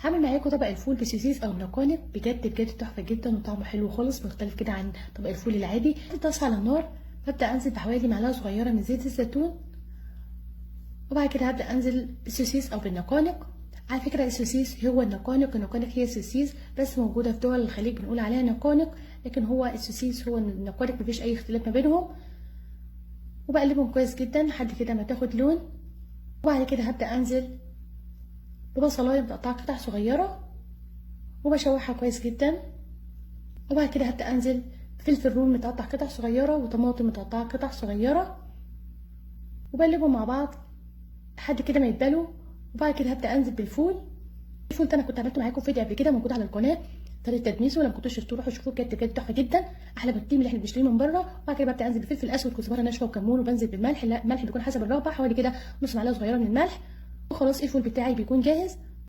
هعمل معاكم طبق الفول بالسوسيس او النقانق، بجد بجد تحفة جدا وطعمه حلو خالص، مختلف كده عن طبق الفول العادي. طاسه على النار، ببدا انزل بحوالي معلقه صغيرة من زيت الزيتون، وبعد كده هبدا انزل بالسوسيس او بالنقانق. على فكرة السوسيس هو النقانق، النقانق هي السوسيس، بس موجودة في دول الخليج بنقول عليها نقانق، لكن هو السوسيس هو النقانق، مفيش اي اختلاف ما بينهم. وبقلبهم كويس جدا لحد كده ما تاخد لون. وبعد كده هبدا انزل ببصلايه متقطعه قطع صغيرة وبشوحها كويس جدا. وبعد كده هبدا انزل بفلفل رومي متقطع قطع صغيرة وطماطم متقطعه قطع صغيرة، وبقلبهم مع بعض لحد كده ما يتبلوا. وبعد كده هبدا انزل بالفول. الفول ده انا كنت عملته معاكم فيديو قبل كده موجود على القناة، طريقه تدميسه، لما كنتوش شفتوه روحوا شوفوه، بجد بجد تحفة جدا، احلى بكتير من اللي احنا بنشتريه من بره. وبعد كده ببدا انزل بفلفل اسود، كزبره ناشفة وكمون، وبنزل بالملح. لا الملح بيكون حسب الرغبة، حوالي كده نص معلقه صغيرة من الملح. وخلاص الفول بتاعي بيكون جاهز.